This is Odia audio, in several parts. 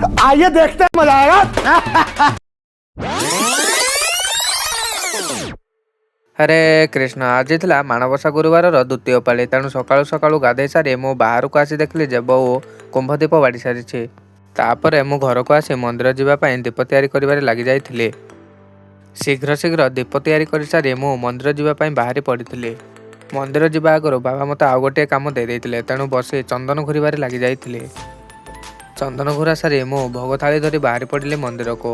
आइए देखते हैं, मजा आएगा। ହରେ କୃଷ୍ଣ। ଆଜି ଥିଲା ମାଣବସା ଗୁରୁବାରର ଦ୍ୱିତୀୟ ପାଳି। ତେଣୁ ସକାଳୁ ସକାଳୁ ଗାଧେଇ ସାରି ମୁଁ ବାହାରକୁ ଆସି ଦେଖିଲି ଯେ ବୋଉ କୁମ୍ଭ ଦୀପ ବାଢ଼ି ସାରିଛି। ତାପରେ ମୁଁ ଘରକୁ ଆସି ମନ୍ଦିର ଯିବା ପାଇଁ ଦୀପ ତିଆରି କରିବାରେ ଲାଗିଯାଇଥିଲି। ଶୀଘ୍ର ଶୀଘ୍ର ଦୀପ ତିଆରି କରିସାରି ମୁଁ ମନ୍ଦିର ଯିବା ପାଇଁ ବାହାରି ପଡ଼ିଥିଲି। ମନ୍ଦିର ଯିବା ଆଗରୁ ବାବା ମୋତେ ଆଉ ଗୋଟିଏ କାମ ଦେଇ ଦେଇଥିଲେ। ତେଣୁ ବସି ଚନ୍ଦନ ଘୋରିବାରେ ଲାଗିଯାଇଥିଲି। ଚନ୍ଦନ ଘୋରା ସାରି ମୁଁ ଭୋଗ ଥାଳି ଧରି ବାହାରି ପଡ଼ିଲି ମନ୍ଦିରକୁ।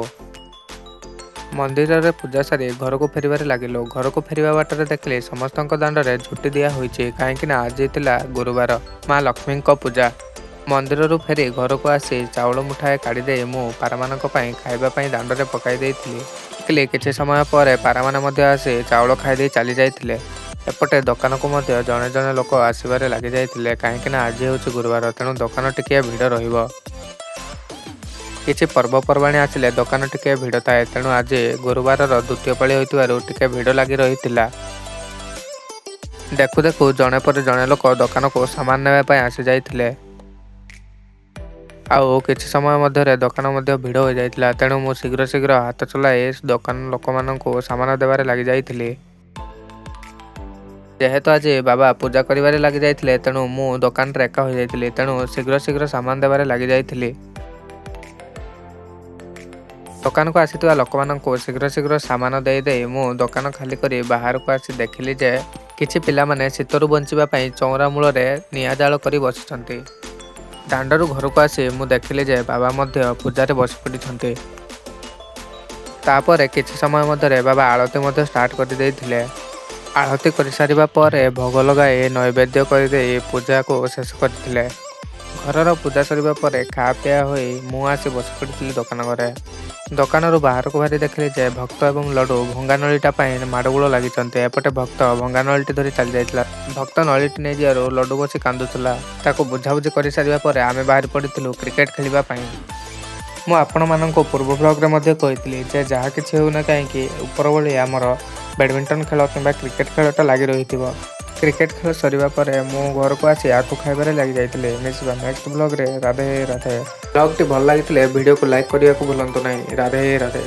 ମନ୍ଦିରରେ ପୂଜା ସାରି ଘରକୁ ଫେରିବାରେ ଲାଗିଲୁ। ଘରକୁ ଫେରିବା ବାଟରେ ଦେଖିଲି ସମସ୍ତଙ୍କ ଦାଣ୍ଡରେ ଝୋଟି ଦିଆ ହୋଇଛି, କାହିଁକି ନା ଆଜି ଥିଲା ଗୁରୁବାର, ମା ଲକ୍ଷ୍ମୀଙ୍କ ପୂଜା। ମନ୍ଦିରରୁ ଫେରି ଘରକୁ ଆସି ଚାଉଳ ମୁଠାଏ କାଢ଼ିଦେଇ ମୁଁ ପାରାମାନଙ୍କ ପାଇଁ ଖାଇବା ପାଇଁ ଦାଣ୍ଡରେ ପକାଇ ଦେଇଥିଲି। ଦେଖିଲି କିଛି ସମୟ ପରେ ପାରାମାନେ ମଧ୍ୟ ଆସି ଚାଉଳ ଖାଇଦେଇ ଚାଲି ଯାଇଥିଲେ। ଏପଟେ ଦୋକାନକୁ ମଧ୍ୟ ଜଣେ ଜଣେ ଲୋକ ଆସିବାରେ ଲାଗିଯାଇଥିଲେ, କାହିଁକି ନା ଆଜି ହେଉଛି ଗୁରୁବାର, ତେଣୁ ଦୋକାନ ଟିକିଏ ଭିଡ଼ ରହିବ। କିଛି ପର୍ବପର୍ବାଣି ଆସିଲେ ଦୋକାନ ଟିକିଏ ଭିଡ଼ ଥାଏ। ତେଣୁ ଆଜି ଗୁରୁବାରର ଦ୍ୱିତୀୟ ପାଳି ହୋଇଥିବାରୁ ଟିକେ ଭିଡ଼ ଲାଗି ରହିଥିଲା। ଦେଖୁ ଦେଖୁ ଜଣେ ପରେ ଜଣେ ଲୋକ ଦୋକାନକୁ ସାମାନ ନେବା ପାଇଁ ଆସିଯାଇଥିଲେ। ଆଉ କିଛି ସମୟ ମଧ୍ୟରେ ଦୋକାନ ମଧ୍ୟ ଭିଡ଼ ହୋଇଯାଇଥିଲା। ତେଣୁ ମୁଁ ଶୀଘ୍ର ଶୀଘ୍ର ହାତ ଚଲାଇ ଦୋକାନ ଲୋକମାନଙ୍କୁ ସାମାନ ଦେବାରେ ଲାଗିଯାଇଥିଲି। ଯେହେତୁ ଆଜି ବାବା ପୂଜା କରିବାରେ ଲାଗିଯାଇଥିଲେ, ତେଣୁ ମୁଁ ଦୋକାନରେ ଏକା ହୋଇଯାଇଥିଲି। ତେଣୁ ଶୀଘ୍ର ଶୀଘ୍ର ସାମାନ ଦେବାରେ ଲାଗିଯାଇଥିଲି। ଦୋକାନକୁ ଆସିଥିବା ଲୋକମାନଙ୍କୁ ଶୀଘ୍ର ଶୀଘ୍ର ସାମାନ ଦେଇ ଦେଇ ମୁଁ ଦୋକାନ ଖାଲି କରି ବାହାରକୁ ଆସି ଦେଖିଲି ଯେ କିଛି ପିଲାମାନେ ଶୀତରୁ ବଞ୍ଚିବା ପାଇଁ ଚଉଁରା ମୂଳରେ ନିଆଁ ଜାଳ କରି ବସିଛନ୍ତି। ଦାଣ୍ଡରୁ ଘରକୁ ଆସି ମୁଁ ଦେଖିଲି ଯେ ବାବା ମଧ୍ୟ ପୂଜାରେ ବସି ପଡ଼ିଛନ୍ତି। ତାପରେ କିଛି ସମୟ ମଧ୍ୟରେ ବାବା ଆଳତି ମଧ୍ୟ ଷ୍ଟାର୍ଟ କରିଦେଇଥିଲେ। ଆଳତି କରିସାରିବା ପରେ ଭୋଗ ଲଗାଇ ନୈବେଦ୍ୟ କରିଦେଇ ପୂଜାକୁ ଶେଷ କରିଥିଲେ। ଘରର ପୂଜା ସରିବା ପରେ ଖା ପିଆ ହୋଇ ମୁଁ ଆସି ବସି ପଡ଼ିଥିଲି ଦୋକାନ ଘରେ। ଦୋକାନରୁ ବାହାରକୁ ବାହାରି ଦେଖିଲି ଯେ ଭକ୍ତ ଏବଂ ଲଡ଼ୁ ଭଙ୍ଗା ନଳିତା ପାଇଁ ମାଡ଼ଗୋଳ ଲାଗିଛନ୍ତି। ଏପଟେ ଭକ୍ତ ଭଙ୍ଗା ନଳିଟି ଧରି ଚାଲି ଯାଇଥିଲା। ଭକ୍ତ ନଳିଟି ନେଇଯିବାରୁ ଲଡ଼ୁ ବସି କାନ୍ଦୁଥିଲା। ତାକୁ ବୁଝାବୁଝି କରିସାରିବା ପରେ ଆମେ ବାହାରି ପଡ଼ିଥିଲୁ କ୍ରିକେଟ ଖେଳିବା ପାଇଁ। ମୁଁ ଆପଣମାନଙ୍କୁ ପୂର୍ବ ବ୍ଲଗ୍ରେ ମଧ୍ୟ କହିଥିଲି ଯେ ଯାହା କିଛି ହେଉନା କାହିଁକି, ଉପରଓଳି ଆମର ବ୍ୟାଡ଼ମିଣ୍ଟନ ଖେଳ କିମ୍ବା କ୍ରିକେଟ ଖେଳଟା ଲାଗି ରହିଥିବ। କ୍ରିକେଟ ଖେଳ ସରିବା ପରେ ମୁଁ ଘରକୁ ଆସି ଆଖୁ ଖାଇବାରେ ଲାଗିଯାଇଥିଲି। ମିଶିବା ନେକ୍ସଟ ବ୍ଲଗ୍ରେ। ରାଧେ ରାଧେ। ବ୍ଲଗ୍ଟି ଭଲ ଲାଗିଥିଲେ ଭିଡ଼ିଓକୁ ଲାଇକ୍ କରିବାକୁ ଭୁଲନ୍ତୁ ନାହିଁ। ରାଧେ ରାଧେ।